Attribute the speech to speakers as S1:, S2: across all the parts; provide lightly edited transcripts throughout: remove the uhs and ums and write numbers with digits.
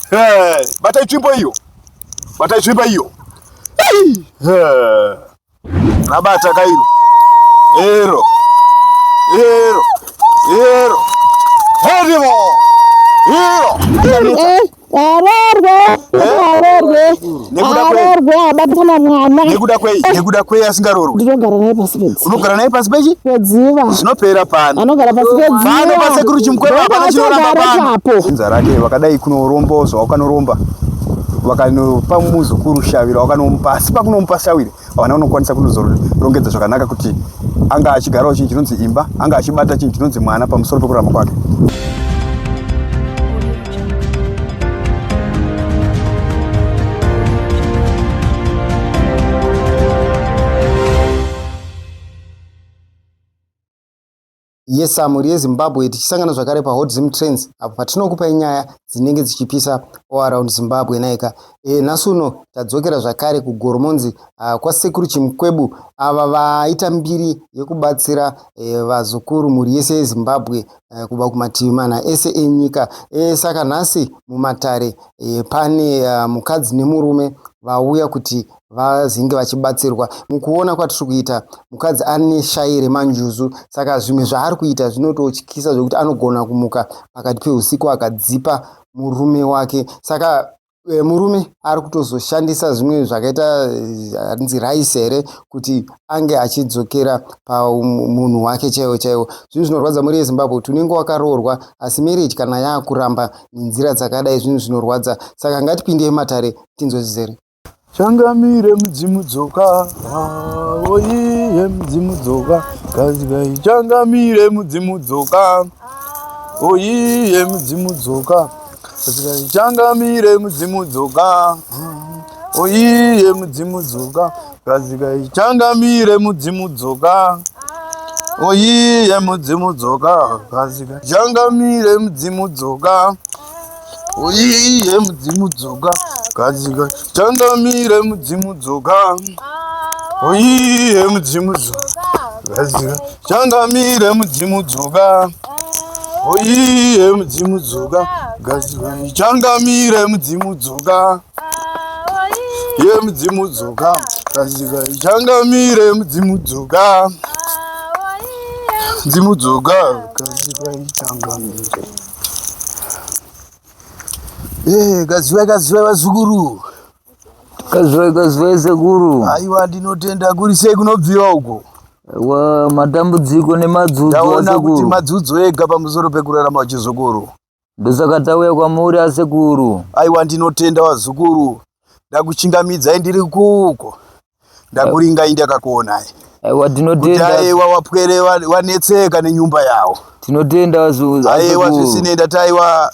S1: Hey, batai tsvimbo iyo. Batai tsvimbo iyo. Hey. Rabata kairo. Ero. Ero. Ero. Herivo. Ero.
S2: Arorwe, arorwe, arorwe, abatana mwana.
S1: Nekuda kwei? Nekuda kwei asingarorwi?
S2: Ndinogara naye pasi pedziva.
S1: Unogara naye pasi pechi?
S2: Pedziva.
S1: Zvinopera pano.
S2: Anogara pasi pedziva.
S1: Pano pasekuru Chimkweva hapana chinoramba pano.
S3: Dzinza rake vakadai kunorombodzwa wakanoromba vakanopa muzukuru shavira wakanomupa asi pakunomupa shawiri havana unokwanisa kunozorongedza zvakanaka kuti anga achigarawo chinhu chinonzi imba anga achibata chinhu chinonzi mwana pamusoro pekurarama kwake.
S4: Yes, mhuri yeZimbabwe tichisangana zvakare paHot Zim Trends apo patinokupai nyaya dzinenge dzichipisa all around Zimbabwe naika. E, nhasi uno tadzokera zvakare kuGoromonzi uh, kwaSekuru Chimukwebu ava vaita mbiri yekubatsira e, vazukuru mhuri yese yeZimbabwe e, kubva kumativi mana ese enyika. E, saka nhasi mumatare e, pane uh, mukadzi nemurume vauya kuti vazinge vachibatsirwa. Mukuona kwatiri kuita mukadzi ane shayi remanjuzu saka zvimwe zvaari kuita zvinototyisa zvekuti anogona kumuka pakati peusiku akadzipa murume wake saka e, murume ari kutozoshandisa zvimwe zvakaita hanzi eh, rice here kuti ange achidzokera pamunhu wake chaiwo chaiwo zvinhu zvinorwadza mhuri yezimbabwe kuti unenge wakaroorwa asi marriage kana yaakuramba nenzira dzakadai zvinhu zvinorwadza saka ngatipindei matare tinzwe zvizere
S5: Changamire mudzimu dzoka, oiye mudzimu dzoka, kazikai changamire mudzimu dzoka, oiye mudzimu dzoka, kazikai changamire mudzimu dzoka, oiye mudzimu dzoka, kazikai changamire mudzimu dzoka, oiye mudzimu dzoka, kazikai changamire mudzimu dzoka. Oyiye mudzimu dzoka gadzika changamire mudzimu dzoka oyiye mudzimu dzoka gadzika changamire mudzimu dzoka oyiye mudzimu dzoka gadzika changamire mudzimu dzoka ye mudzimu dzoka gadzika changamire mudzimu dzoka mudzimu dzoka gadzika changamire
S1: Eh, kaziwai kaziwai vazukuru.
S5: Kaziwai kaziwai sekuru.
S1: Aiwa ndinotenda kuri sei kunobviwa uko.
S5: Wa matambudziko nemadzudzo
S1: Ndaona kuti madzudzo ega pamusoro pekurarama vachizukuru.
S5: Ndosaka tauya kwamuri asekuru.
S1: Aiwa ndinotenda vazukuru. Ndakuchingamidzai ndiri kuko. Ndakuringai ndakakuonai.
S5: Aiwa tinotenda.
S1: Kuti aiwa wapwere wanetseka nenyumba yawo.
S5: Tinotenda
S1: asekuru. Aiwa zvisinei ndati aiwa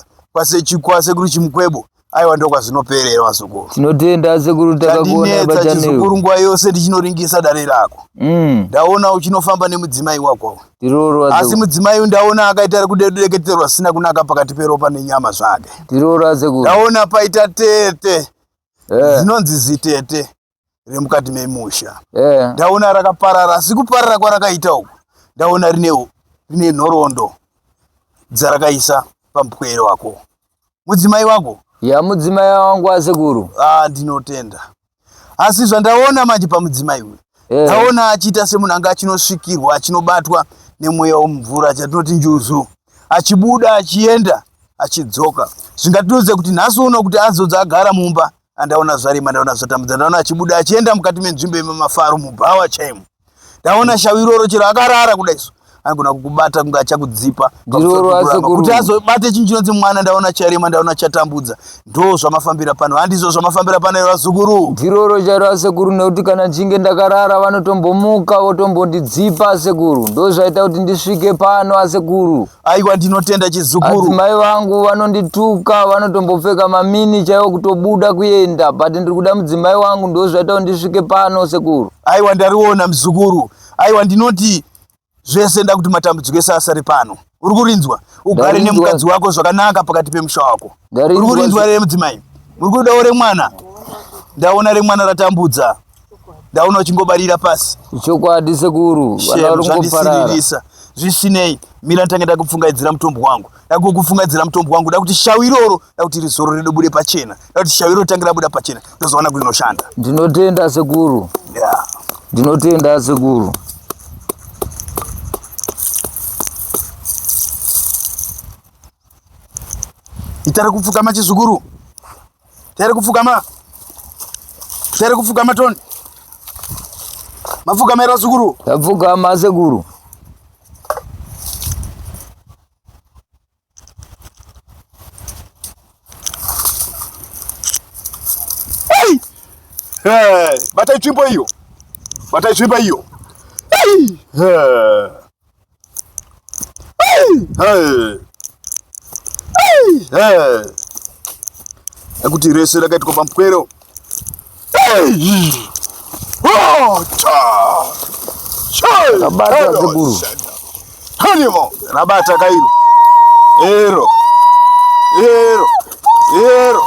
S1: kwasekuru Chimukwebo aiwa ndokwazvinoperera vazukuru.
S5: Tinotenda asekuru takakuona
S1: pachanel. Chizukuru nguva yose ndichinoringisa dare rako. Mm. Ndaona uchinofamba nemudzimai wako.
S5: Tiroro
S1: asi mudzimai uyu ndaona akaita rekudeketerwa zvisina kunaka pakati peropa nenyama zvake.
S5: Tiroro asekuru.
S1: Ndaona paita tete. Eh. Dzinonzi zitete remukati memusha.
S5: Eh.
S1: Ndaona rakaparara asi kuparara kwarakaita uku ndaona rine rine nhoroondo dzarakaisa pamupwere wako. Mudzimai wako?
S5: Ya mudzimai wangu asekuru.
S1: Ah, ndinotenda. Asi zvandaona manje pamudzimai uyu.
S5: Eh.
S1: Ndaona achiita semunhu anga achinosvikirwa achinobatwa nemweya womumvura chatinoti njuzu. Achibuda achienda achidzoka. Zvingatiudze kuti nhasi uno kuti azodza agara mumba andaona zvarema ndaona zvatambudza ndaona achibuda achienda mukati menzvimbo yemafaro mubhawa chaimo. Ndaona shawi iroro chero akarara kudai so anogona kukubata kunge achakudzipa kuti azobate chinhu chinonzi mwana ndaona charema ndaona chatambudza ndo zvamafambira pano handizvo zvamafambira pano here vazukuru
S5: ndiroro chairo asekuru nekuti kana nchinge ndakarara vanotombomuka votombondidzipa asekuru ndo zvaita kuti ndisvike pano asekuru
S1: Aiwa ndinotenda chizukuru.
S5: Adzimai vangu vanondituka vanotombopfeka mamini chaiwo kutobuda kuenda but ndiri kuda mudzimai wangu ndozvaita kuti ndisvike pano sekuru.
S1: Aiwa ndariona muzukuru. Aiwa ndinoti zvese ndakuti matambudziko ese asare pano. Uri kurinzwa? Ugare nemukadzi wako zvakanaka pakati pemusha wako. Uri kurinzwa remudzimai? Uri kudawo remwana? Ndaona remwana ratambudza. Ndaona uchingobarira pasi.
S5: Chokwadi sekuru,
S1: vana vari kungoparara. Zvisinei, mira nditange ndakupfungaidzira mutombo wangu. Ndakukupfungaidzira mutombo wangu, ndakuti shawi iroro, ndakuti rizoro ridobude pachena. Ndakuti shawi iroro ritange rabuda pachena, ndozoona kuti rinoshanda.
S5: Ndinotenda sekuru.
S1: Yeah.
S5: Ndinotenda sekuru.
S1: Ita rekupfugama chizukuru. Ita rekupfugama. Ita rekupfugama Tony. Mapfugama here vazukuru?
S5: Tapfugama sekuru.
S1: Hey! Hey! Batai tsvimbo iyo. Batai tsvimbo iyo. Hey! Hey! Ekuti rese rakaitwa pamupwero.
S5: Rabata sekuru.
S1: Hanimo rabata kairo. Ero. Ero. Ero.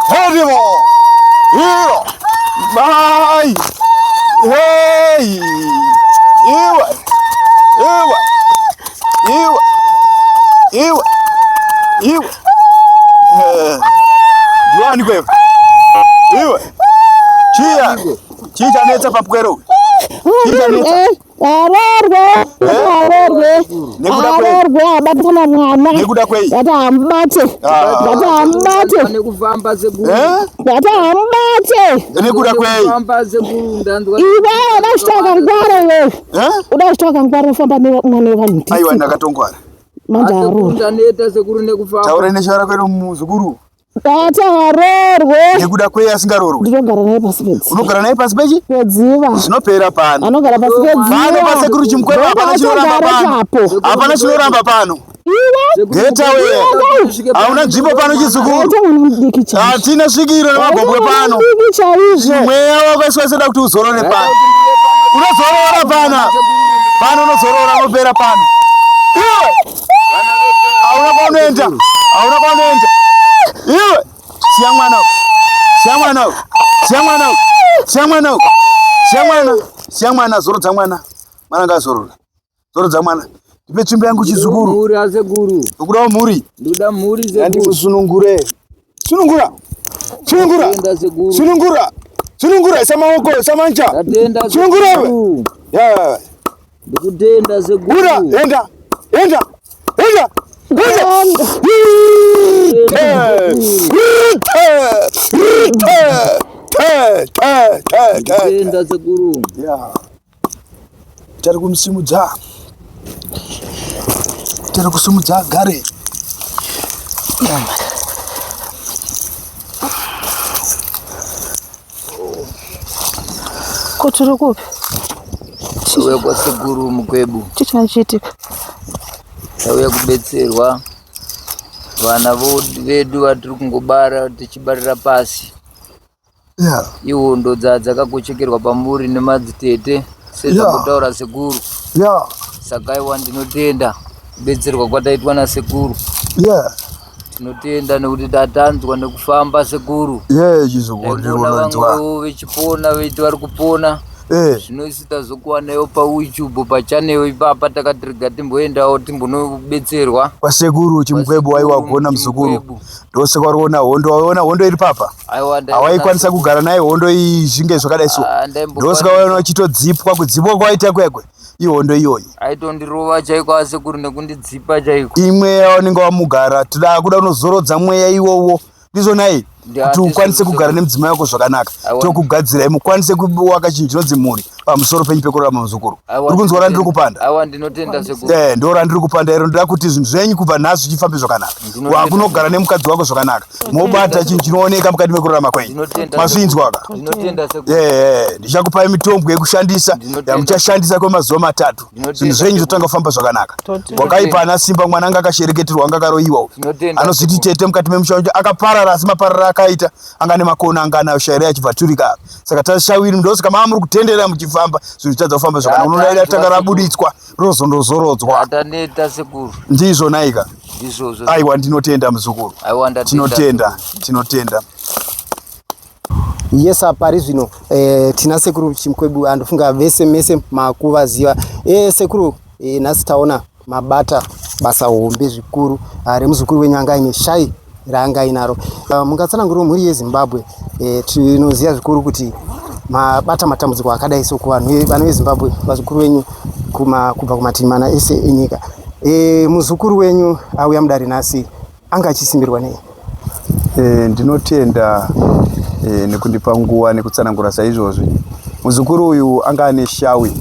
S1: Hanimo. Ero. Mai. Hey. Iwe. Iwe. Iwe. Iwe. Iwe. Eh. Ndiwani kwewe? Iwe. Chiya. Chii chanetsa papwero? Chii chanetsa?
S2: Arorwe, arorwe,
S1: Nekuda kwei?
S2: arorwe, abate kana mwana.
S1: Nekuda kwei?
S2: Ngati amubate,
S1: Ah.
S2: ngati amubate,
S5: Nekufamba sekuru.
S1: Eh?
S2: ngati amubate.
S1: Nekuda kwei?
S5: Nekufamba sekuru ndanzwa.
S2: Iwe uda kuchita wakangwara iwewe,
S1: Eh?
S2: uda kuchita wakangwara ufamba nemwana wevanhu
S1: Aiwa ndakatongwara.
S2: manje
S5: Sekuru
S2: arorwe.
S5: ndaneta sekuru nekufamba.
S1: Taura neshara kwedu muzukuru.
S2: Ngati arorwe,
S1: Nekuda kwei asingarorwi?
S2: ndinogara naye pasi pedziva.
S1: Unogara naye pasi pechi?
S2: Pedziva.
S1: Zvinopera pano.
S2: Anogara pasi
S1: Pano
S2: pedziva.
S1: pasekuru Chimkweba hapana chinoramba pano.
S2: Ipapo.
S1: Hapana chinoramba pano.
S2: Iwe
S1: Get away. Hauna nzvimbo pano chizukuru.
S2: waita mwana mudiki chaizvo.
S1: Hatina svikiro nemagobwe pano.
S2: Mudiki chaizvo.
S1: Mweya wakaiswa soda kuti uzorore pano. Unozorora pano. Pano unozorora unopera pano. Iwe. Hauna kwaunoenda. Hauna kwaunoenda. Iwe. Siya mwana uyu. Siya mwana uyu. Siya mwana uyu. Siya mwana uyu. Siya mwana. Siya mwana zorodza mwana. Mwana ngaazorore. Zorodza mwana. Ndipe tsvimbo yangu chizukuru.
S5: Mhuri asekuru.
S1: Ukudawo mhuri.
S5: Ndikuda mhuri sekuru.
S1: Yandikusunungure. Sunungura. Sunungura.
S5: Ndatenda sekuru.
S1: Sunungura. Sunungura isa maoko isa manja.
S5: Ndatenda
S1: Sunungura iwe.
S5: sekuru.
S1: Yeah.
S5: Ndikutenda sekuru.
S1: Buda, enda. Enda. Enda. Enda. Te. Te. Te. Te. Te.
S5: Ndikutenda sekuru.
S1: Yeah. Tari kumusimudza. Tari kusimudza agare.
S2: Ko tiri kupi?
S5: Tauya kwasekuru Mukwebu.
S2: Chii chinochiitika?
S5: Tauya kubetserwa vana vedu vatiri kungobara tichibarira pasi.
S1: Yeah.
S5: Ihondo dzakakochekerwa pamuri nemadzitete sezvambotaura sekuru.
S1: Yeah.
S5: Saka aiwa ndinotenda kubetserwa kwataitwa nasekuru.
S1: Yeah.
S5: Tinotenda nekuti tatanzwa nekufamba sekuru.
S1: Yeah, chizukuru
S5: Ndaikuona
S1: ndinonzwa.
S5: vamwewo vechipona veiti vari kupona.
S1: Eh.
S5: Zvino isu tazokuwanayo paYouTube pachanel ipapa takati rega timboendawo timbonobetserwa.
S1: Kwasekuru Chimukwebu waiwa gona muzukuru.
S5: Chimukwebu.
S1: Ndosaka uri kuona hondo, waiona hondo iri papa.
S5: Aiwa ndaiona
S1: Hawaikwanisa kugara naye hondo iyi zvinge zvakadai so.
S5: Ah, ndaimbokwanisa.
S1: Ndosaka waiona uchitodzipwa, kudzipwa kwaita kwekwe. Ihondo iyoyi.
S5: Aitondirova chaiko asekuru nekundidzipa chaiko.
S1: Imweya wanenge wamugara, toda kuda unozorodza mweya iwowo. Ndizvo nhai
S5: Ndi-
S1: kuti ukwanise
S5: handizvo
S1: kugara nemudzimai wako zvakanaka.
S5: Aiwa.
S1: Tokugadzirai mukwanise kuwaka chinhu chinonzi mhuri pamusoro penyu pekurarama muzukuru.
S5: Aiwa,
S1: Uri kunzwa randiri
S5: ndinotenda.
S1: kupanda?
S5: Aiwa ndinotenda sekuru.
S1: Eh, ndo randiri kupanda iro ndoda kuti zvinhu zvenyu kubva nhasi zvichifambe zvakanaka.
S5: Ndinotenda.
S1: Wakunogara nemukadzi wako zvakanaka. Mobata chinhu chinooneka mukati mekurarama kwenyu.
S5: Ndinotenda.
S1: Mazvinzwa ka?
S5: Ndinotenda sekuru.
S1: Eh, ndichakupai mitombo yekushandisa
S5: Ndinotenda.
S1: yamuchashandisa kwemazuva matatu.
S5: Ndinotenda.
S1: Zvinhu zvenyu zvotanga kufamba zvakanaka. Wakaipa ana simba mwana anga akashereketerwa anga akaroyiwa uyu.
S5: Ndinotenda.
S1: Anozviti tete mukati memusha wacho akaparara asi maparara akaita anga nemakona anga anayo shairi achibva turika apa. Saka tashawiri ndosaka mava muri kutenderera muchifamba zvinhu zvitadza kufamba zvakanaka. Unodaira tanga rabuditswa rozondozorodzwa.
S5: Taneta sekuru.
S1: Ndizvo naika.
S5: Ndizvozvo.
S1: Aiwa ndinotenda muzukuru.
S5: Aiwa ndatenda.
S1: Tinotenda, tinotenda.
S4: Yes, pari zvino tina sekuru Chimukwebu andofunga vese mese makuvaziva. Sekuru E, nhasi taona mabata basa hombe zvikuru ah, remuzukuru wenyu anga aine shai raanga ainaro. Ah, mungatsananguriro mhuri yeZimbabwe e, tinoziva zvikuru kuti mabata matambudziko akadai so kuvanhu vana veZimbabwe vazukuru venyu kuma, kubva kumativi mana ese enyika. E, muzukuru wenyu auya mudare nhasi anga achisimbirwa nei?
S3: E, ndinotenda e, nekundipa nguva nekutsanangura saizvozvi. Muzukuru uyu anga ane shawi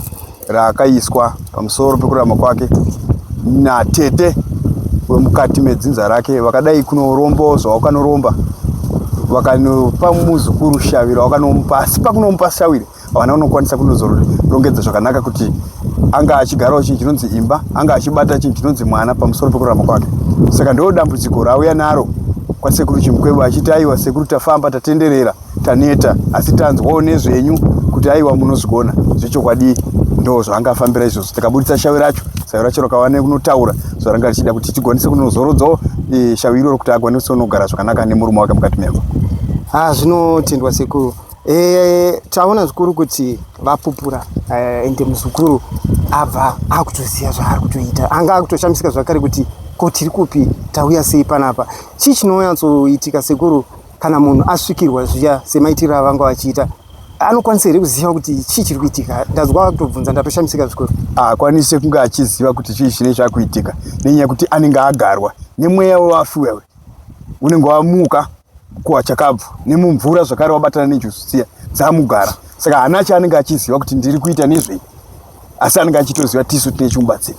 S3: raakaiswa pamusoro pekurarama kwake natete wemukati medzinza rake vakadai kunorombawo zvavakanoromba vakanopa muzukuru shavi ravakanomupa asi pakunomupa shawi havana kunokwanisa kunozorongedza zvakanaka kuti anga achigarawo chinhu chinonzi imba anga achibata chinhu chinonzi mwana pamusoro pekurarama kwake saka ndo dambudziko rauya naro kwasekuru Chimukwebo achiti aiwa sekuru tafamba tatenderera taneta asi tanzwawo nezvenyu kuti aiwa munozvigona zvechokwadi ndo zvaangafambira izvozvo tikaburitsa shavi racho shavi racho rakava nekunotaura zvaranga richida kuti tigwanise kunozorodzawo e, shavi iroro kuti agwanise kunogara zvakanaka nemurume wake mukati memba
S4: ah zvinotendwa sekuru e, taona zvikuru kuti vapupura eh, ende muzukuru abva akutoziva zvaari kutoita anga akutoshamisika zvakare kuti ko tiri kupi tauya sei panapa chii chinonyatsoitika sekuru kana munhu asvikirwa zviya semaitiro avanga vachiita anokwanisa here kuziva kuti chii chiri kuitika ndazwa kutobvunza ndatoshamisika zvikuru
S3: haakwanise kunge achiziva kuti chii chine chakuitika nenyaya yekuti anenge agarwa nemweya wevafi wewe unenge wamuka kuwachakabvu nemumvura zvakare wabatana nenjuzu dziya dzamugara saka haana chaanenge achiziva kuti ndiri kuita nezvei asi anenge achitoziva tisu tine chimubatsira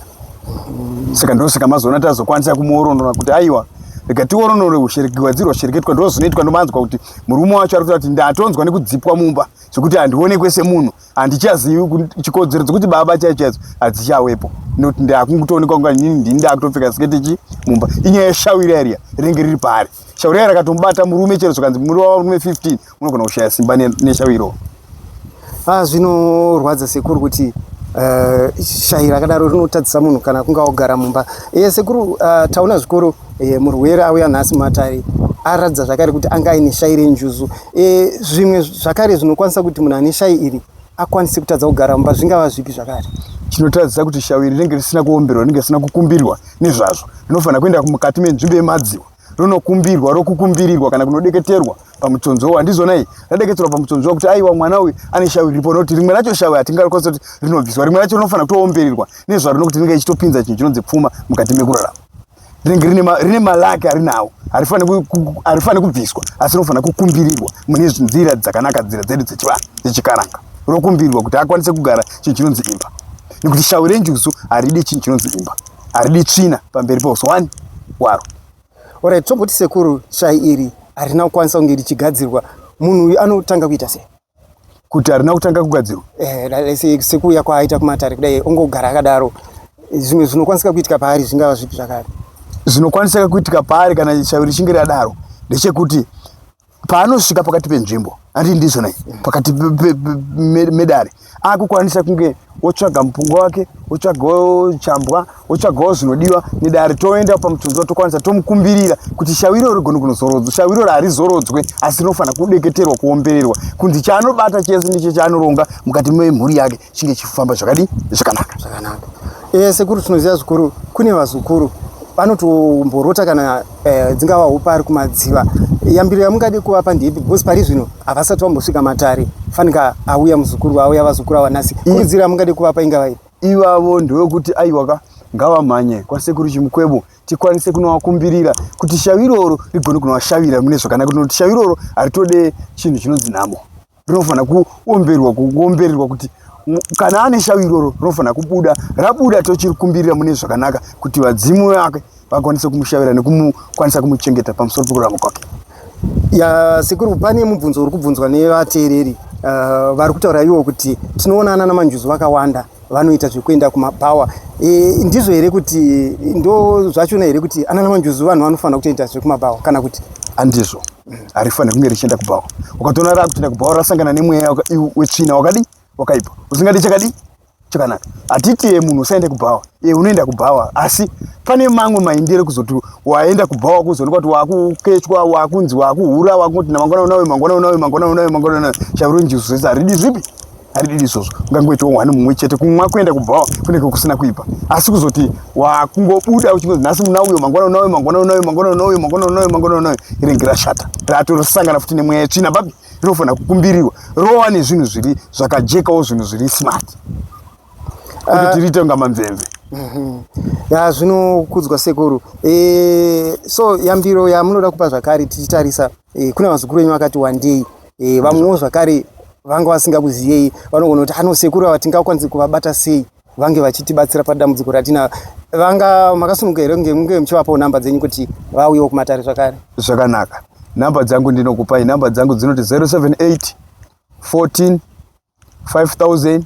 S3: saka ndosaka mazoona tazokwanisa kumuoronora kuti aiwa rega tioronore usherekegadzirwa shereketwa ndozvinoitwa ndomanzwa kuti murume wacho ari kuta kuti ndatonzwa nekudzipwa mumba zvekuti handionekwe semunhu handichazivi chikodzero dzekuti baba chaicho chaidzo hadzichawepo nekuti ndakungotoonekwa kunga inini ndini ndakutopfeka siketi chi mumba inyaya yeshawira iriya rinenge riri paari shawira rakatomubata murume chero zvikanzi murume warume 15 unogona kushaya simba neshawiro
S4: Ah, zvinorwadza sekuru kuti shayi rakadaro rinotadzisa munhu kana kunga ogara mumba. E, sekuru taona zvikuru e, murwere auya nhasi mumatare aratidza zvakare kuti anga aine shayi renjuzu. E, zvimwe zvakare zvinokwanisa kuti munhu ane shayi iri akwanise kutadza kugara mumba zvingava zvipi zvakare?
S3: Chinotadzisa kuti shawi iri rinenge risina kuomberwa rinenge risina kukumbirwa nezvazvo rinofanira kuenda mukati menzvimbo yemadziwa ronokumbirwa rokukumbirirwa kana kunodeketerwa pamutsonzowa ndizvona iyi radeketerwa pamutsonzowa kuti aiwa mwana uyu ane shawi riripo nokuti rimwe racho shawi hatingakwanisa kuti rinobviswa rimwe racho rinofanira kutoombererwa nezvaro nokuti rinenge ichitopinza chinhu chinonzi pfuma mukati mekurarama rinenge rine malaki arinawo harifaniri kubviswa asi rinofanira kukumbirirwa mune nzira dzakanaka nzira dzedu dzechivanhu dzechikaranga rokumbirirwa kuti akwanise kugara chinhu chinonzi imba nekuti shawi renjuzu haridi chinhu chinonzi imba haridi tsvina pamberi peuso wani waro
S4: Alright, tomboti sekuru shayi iri harina kukwanisa kunge richigadzirwa munhu uyu anotanga kuita sei?
S3: Kuti harina kutanga kugadzirwa?
S4: Eh, sekuuya kwaaita kumatare kudai ongogara akadaro zvimwe zvinokwanisika kuitika paari zvingava zvipi zvakare?
S3: Zvinokwanisika kuitika paari kana shavi richinge radaro ndechekuti paanosvika pakati penzvimbo andi ndizvo nai pakati medare akukwanisa kunge otsvaga mupunga wake otsvagawo chambwa otsvagawo zvinodiwa nedare toenda pamutunzi tokwanisa tomukumbirira kuti shawiro rigone kunozorodzwa shawiro harizorodzwe asi rinofanira kudeketerwa kuombererwa kunzi chaanobata chese ndicho chaanoronga mukati memhuri yake chinge chifamba zvakadii zvakanaka
S4: zvakanaka e, sekuru tinoziva zvikuru kune vazukuru vanotomborota kana eh, dzingava hope ari kumadziva yambiro yamungade kuvapa ndeipi because pari zvino havasati vambosvika matare fanika auya muzukuru auya vazukuru ava nhasi kurudziro yamungade kuvapa ingava ipi
S3: ivavo ndewekuti aiwaka ngavamhanye kwasekuru Chimukwebo tikwanise kunovakumbirira kuti shavi iroro rigone kunovashavira mune zvakanaka nokuti shavi iroro haritode chinhu chinonzi nhamo rinofanira kuomberwa kuombererwa kuti kana ane shavi iroro rinofanira kubuda rabuda tochirikumbirira mune zvakanaka kuti vadzimu vake vakwanise kumushavira nekumukwanisa kumuchengeta pamusoro pekurarama kwake
S4: ya sekuru pane mubvunzo uri kubvunzwa nevateereri vari kutaura ivo kuti tinoonana namanjuzu vakawanda vanoita zvekuenda kumabhawa e, ndizvo here kuti ndo zvachona here kuti ana namanjuzu vanhu vanofanira kutoita zvekumabhawa kana kuti
S3: andizvo harifaniri kunge richienda kubhawa ukatoona rakutoenda kubhawa rasangana nemweya wetsvina wakadii wakaipa usingadi chakadii chakanaka hatiti ye munhu usaende kubhawa ye unoenda kubhawa asi pane mamwe maindiro kuzoti waenda kubhawa kuzoonekwa kuti wakukechwa wakunzi wakuhura wakungoti namangwana unawe mangwana unawe mangwana unawe mangwana unawe chaviro njuzu zvese haridi zvipi Harididi izvozvo. Ungangoitawo hwani mumwe chete kumwa kuenda kubhawa kunenge kusina kuipa. Asi kuzoti wakungobuda uchingonzi nhasi muna uyo, mangwana una uyo, mangwana una uyo, mangwana una uyo, mangwana una uyo, mangwana una uyo, rinenge rashata. Ratorosangana futi nemweya yetsvina babi rinofanira kukumbirirwa. Rova nezvinhu zviri zvakajekawo zvinhu zviri smart. Kuti tiriite kunga mamvemve.
S4: Ya zvinokudzwa sekuru. E, so yambiro yamunoda kupa zvakare tichitarisa e, kune vazukuru venyu vakati wandei e, vamwewo zvakare vanga vasingakuziyei vanogona kuti ano sekuru ava tingakwanise kuvabata sei vange vachitibatsira padambudziko ratinaro. Vanga makasununguka here kunge munge muchivapawo namba dzenyu kuti vauyewo kumatare zvakare?
S3: Zvakanaka. Namba dzangu ndinokupai. Namba dzangu dzinoti 078 14 5005.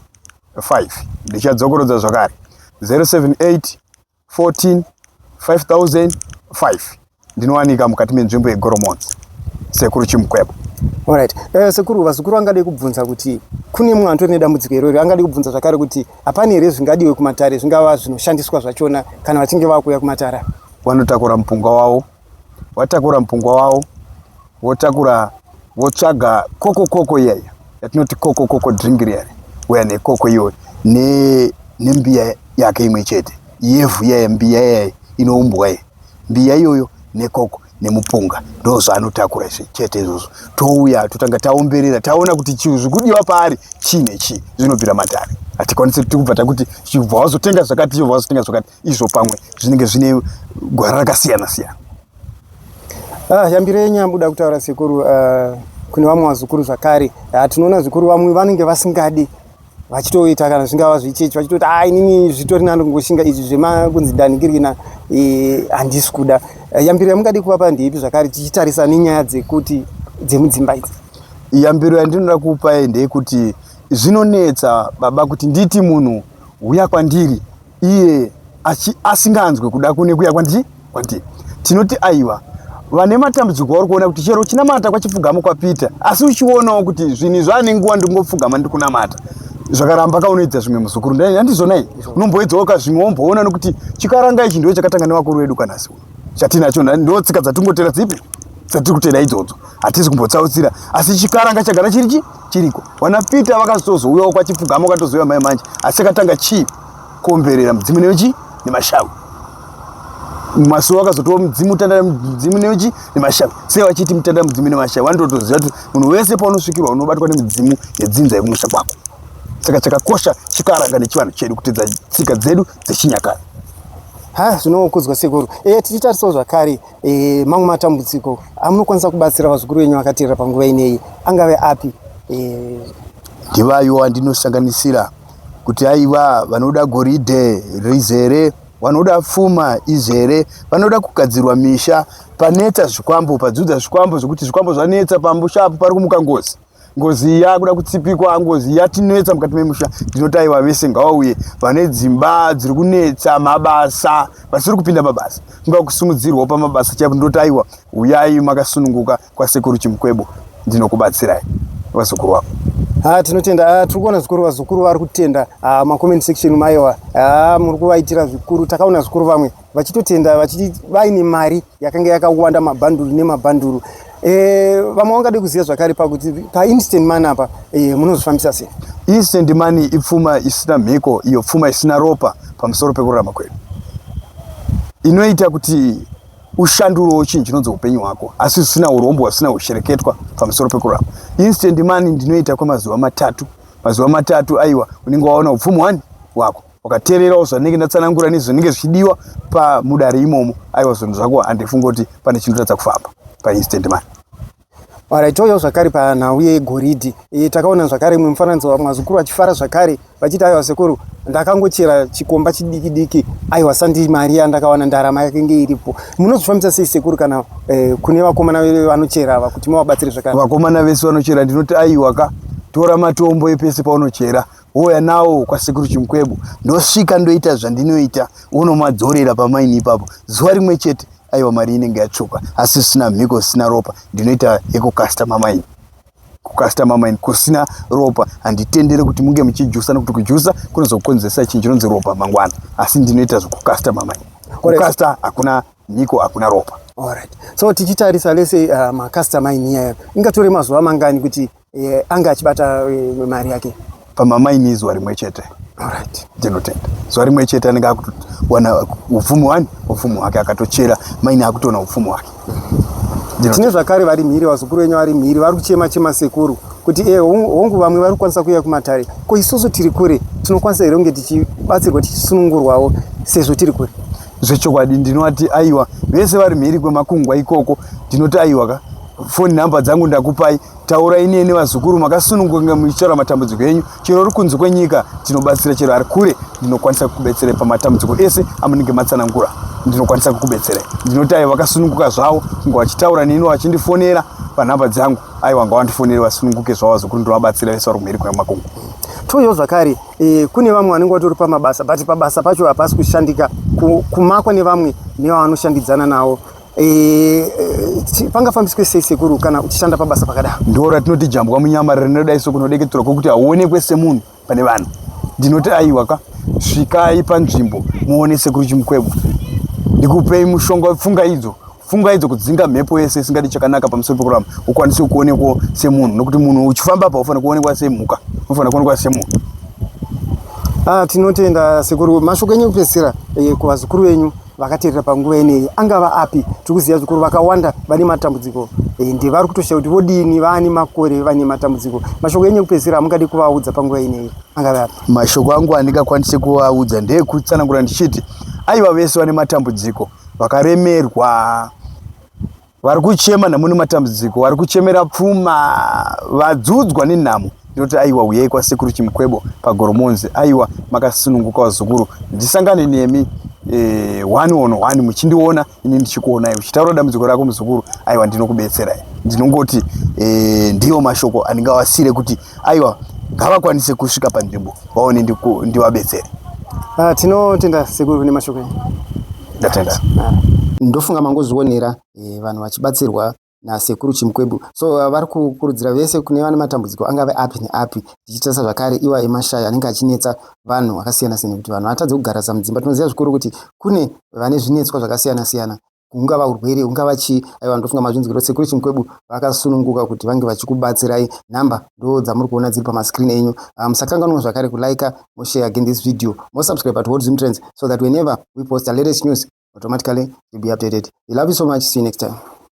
S3: Ndichadzokorodza zvakare 078 14 5005. Ndinowanika mukati menzvimbo yeGoromonzi, Sekuru Chimukwebo.
S4: Alright. Sekuru, vazukuru vangade kubvunza kuti kune mumwe antori nedambudziko irori, angade kubvunza zvakare kuti hapana here zvingadiwe kumatare zvingava zvinoshandiswa zvachona kana vachinge vakuuya kumatare?
S3: Vanotakura mupunga wavo, watakura mupunga wavo, votakura votsvaga koko koko iya iya yatinoti koko koko drink riya uya nekoko iyoyo nembiya yake imwe chete yevhu iya mbiya iya inoumbwa iya mbiya iyoyo nekoko nemupunga ndo zvaanotakura izvi chete izvozvo. Touya totanga taomberera taona kuti chinhu zvikudiwa paari chii nechii zvinobvira matare. Hatikwanisi tikubva takuti chibva wazotenga zvakati chibva wazotenga zvakati izvo pamwe zvinenge zvine gwara rakasiyana siyana.
S4: Yambiro yenyu yamuda kutaura sekuru, kune vamwe vazukuru zvakare. Tinoona zvikuru vamwe vanenge vasingadi vachitoita kana zvingava zvechechi vachitoti ah inini zvitori nani kungoshinga izvi zvemakunzi ndanikirina handisi kuda. Yambiro yamungadi kuvapa ndeipi zvakare tichitarisa nenyaya dzekuti dzemudzimba idzi?
S3: Yambiro yandinoda kupa ndeyekuti zvinonetsa baba kuti nditi munhu huya kwandiri iye asinganzwe kuda kune kuya kwandiri. Tinoti aiwa vane matambudziko vari kuona kuti chero uchinamata kwachipfugamo kwaPeter, asi uchionawo kuti zvinhu zvaane nguva ndingopfugama ndikunamata zvakaramba kaunoedza zvimwe muzukuru handizvonai unomboedzawo ka zvimwe womboona nekuti chikaranga ichi ndiwo chakatanga nevakuru vedu kanasi uno chatinacho ndo tsika dzatingotera dzipi dzatiri kutera idzodzo hatisi kumbotsautsira asi chikaranga chagara chiri chi chiriko. Vana Peter vakazotozouyawo kwachipfugamo vakatozouya mai manje asi chakatanga chii kuomberera mudzimu nechi nemashavi masuwa akazotova mudzimu tandara mudzimu nechi nemashavi sei vachiti mutandara mudzimu nemashavi vanototoziva kuti munhu wese paunosvikirwa unobatwa nemidzimu yedzinza yekumusha kwako. Saka chakakosha chikaranga nechivanhu chedu kutedza tsika dzedu dzechinyakare.
S4: Ha, zvinokudzwa sekuru. Tichitarisawo zvakare mamwe matambudziko amunokwanisa kubatsira vazukuru venyu vakateerera panguva ineyi angave api?
S3: Ndivayo andinosanganisira kuti aiwa vanoda goridhe rizere, vanoda pfuma izere, vanoda kugadzirwa misha, panetsa zvikwambo, padzudza zvikwambo zvekuti zvikwambo zvanetsa pamusha apo pari kumuka ngozi. Ngozi iyi yakuda kutsipikwa, ngozi yatinetsa mukati memusha. Ndinoti aiwa vese ngavauye, vane dzimba dziri kunetsa, mabasa, vasiri kupinda mabasa, kungava kusimudzirwawo pamabasa chaipo. Ndinoti aiwa uyai makasununguka kwaSekuru Chimukwebo, ndinokubatsirai vazukuru vako.
S4: Tinotenda. Tiri kuona zvikuru vazukuru vari kutenda. Macomment section maiwa muri kuvaitira zvikuru. Takaona zvikuru vamwe vachitotenda vachiti vaine mari yakanga yakawanda mabhanduru nemabhanduru. Vamwe vangade kuziva zvakare pakuti painstant money apa munozvifambisa sei?
S3: Instant money ipfuma isina mhiko, iyo pfuma isina ropa pamusoro pekurarama kwedu. Inoita kuti ushandurewo chinhu chinonzi upenyu hwako, asi zvisina urombo, husina hushereketwa pamusoro pekurarama. Instant money ndinoita kwemazuva matatu. Mazuva matatu aiwa unenge waona upfumi hwani wako. Wakateererawo zvanenge ndatsanangura nezvinenge zvichidiwa pamudare imomo, aiwa zvinhu zvako handifungi kuti pane chinotadza kufamba painstant money.
S4: Alright, touyawo zvakare panhau yegoridhe. Takaona zvakare mumwe mufananidzo vamwe vazukuru vachifara zvakare vachiti aiwa sekuru ndakangochera chikomba chidiki diki, aiwa sandi mari yandakawana, ndarama yakenge iripo. Munozvifambisa sei sekuru kana kune vakomana vanochera ava kuti muvabatsire zvakare?
S3: Vakomana vese vanochera ndinoti aiwa ka, tora matombo epese paunochera wouya nawo kwaSekuru Chimukwebo, ndosvika ndoita zvandinoita, wonomadzorera pamaini ipapo zuva rimwe chete, aiwa mari inenge yatsvuka, asi zvisina mhiko zvisina ropa. Ndinoita yekukasta mamaini, kukasta mamaini kusina ropa handitendere kuti munge muchijusa, nekuti kujusa kunozokonzeresa chinhu chinonzi ropa mangwana, asi ndinoita zvekukasta mamaini. Kukasta hakuna mhiko, hakuna ropa.
S4: Alright. So tichitarisa lese makasta mine iyayo ingatore mazuva mangani kuti ange achibata mari yake?
S3: Pamamaini izuva rimwe chete.
S4: Alright.
S3: Ndinotenda. Zuva rimwe chete anenge akutowana upfumi wani upfumi hwake, akatochera maini akutoona upfumi hwake.
S4: Tine zvakare vari mhiri, vazukuru venyu vari mhiri vari kuchema chema sekuru kuti e hongu vamwe vari kukwanisa kuuya kumatare, ko isusu tiri kure tinokwanisa here kunge tichibatsirwa tichisunungurwawo sezvo tiri kure?
S3: Zvechokwadi ndinoti aiwa, vese vari mhiri kwemakungwa ikoko ndinoti aiwa ka, foni nhamba dzangu ndakupai, taurai neni vazukuru, makasununguka muchitaura matambudziko enyu. Chero uri kunze kwenyika ndinobatsira, chero ari kure ndinokwanisa kukubetserai pamatambudziko ese amunenge matsanangura, ndinokwanisa kukubetserai. Ndinoti aiwa, vakasununguka zvavo kunge vachitaura neni vachindifonera panhamba dzangu. Aiwa, ngavandifonere vasununguke zvavo vazukuru, ndinovabatsira vese vari kumhiri kwemakungwa.
S4: Touyawo zvakare kune vamwe vanenge vatori pamabasa, but pabasa pacho hapasi kushandika, kumakwa nevamwe nevanoshandidzana navo. Pangafambiswe sei sekuru kana uchishanda pabasa pakadaro?
S3: Ndo ratinoti jambwa munyama rinodai sokunodeketerwa kwokuti hauonekwe semunhu pane vanhu. Ndinoti aiwa ka, svikai panzvimbo muone sekuru Chimukwebo, ndikupei mushonga wepfungaidzo. Pfungaidzo kudzinga mhepo yese isingadi chakanaka pamusoro pekurarama, ukwanise kuonekwa semunhu, nokuti munhu uchifamba pa ufanira kuonekwa semhuka, unofanira kuonekwa semunhu.
S4: Ah, tinotenda sekuru. Mashoko enyu ekupedzisira kuvazukuru venyu vakateerera panguva ineyi angava api? Tiri kuziva zvikuru vakawanda vane matambudziko ende vari kutoshaya kuti vodini, vane makore vane matambudziko. Mashoko enyu ekupedzisira amungade kuvaudza panguva ineyi angava api?
S3: Mashoko angu andingakwanise kuvaudza ndeyekutsanangura ndichiti aiwa, vese vane matambudziko, vakaremerwa, vari kuchema nhamo nematambudziko, vari kuchemera pfuma, vadzudzwa nenhamo, ndinoti aiwa, uyai kwasekuru Chimukwebo paGoromonzi. Aiwa, makasununguka vazukuru, ndisangane nemi one on one, muchindiona ini ndichikuonai, uchitaura dambudziko rako muzukuru, aiwa, ndinokubetserai. Ndinongoti ndiwo mashoko andingavasire kuti aiwa, ngavakwanise kusvika panzvimbo vaone ndivabetsere.
S4: Ah, tinotenda sekuru nemashoko enyu.
S3: Ndatenda.
S4: Ndofunga mangozvionera vanhu vachibatsirwa nasekuru Chimukwebu. So vari kukurudzira vese kune vane matambudziko angave api neapi, tichitarisa zvakare iwa emashaya anenge achinetsa vanhu akasiyana siyana, kuti vanhu vatadze kugara mudzimba. Tinoziva zvikuru kuti kune vane zvinetswa zvakasiyana siyana, hungava urwere, hungava chii. Aiwa, ndofunga mazvinzwiro, sekuru Chimukwebu vakasununguka kuti vange vachikubatsirai. Nhamba ndo dzamuri kuona dziri pamaskrini enyu. Musakanganwa zvakare kulike, moshare again this video, mosubscribe at Zim Trends so that whenever we post the latest news, automatically you'll be updated. We love you so much. See you next time.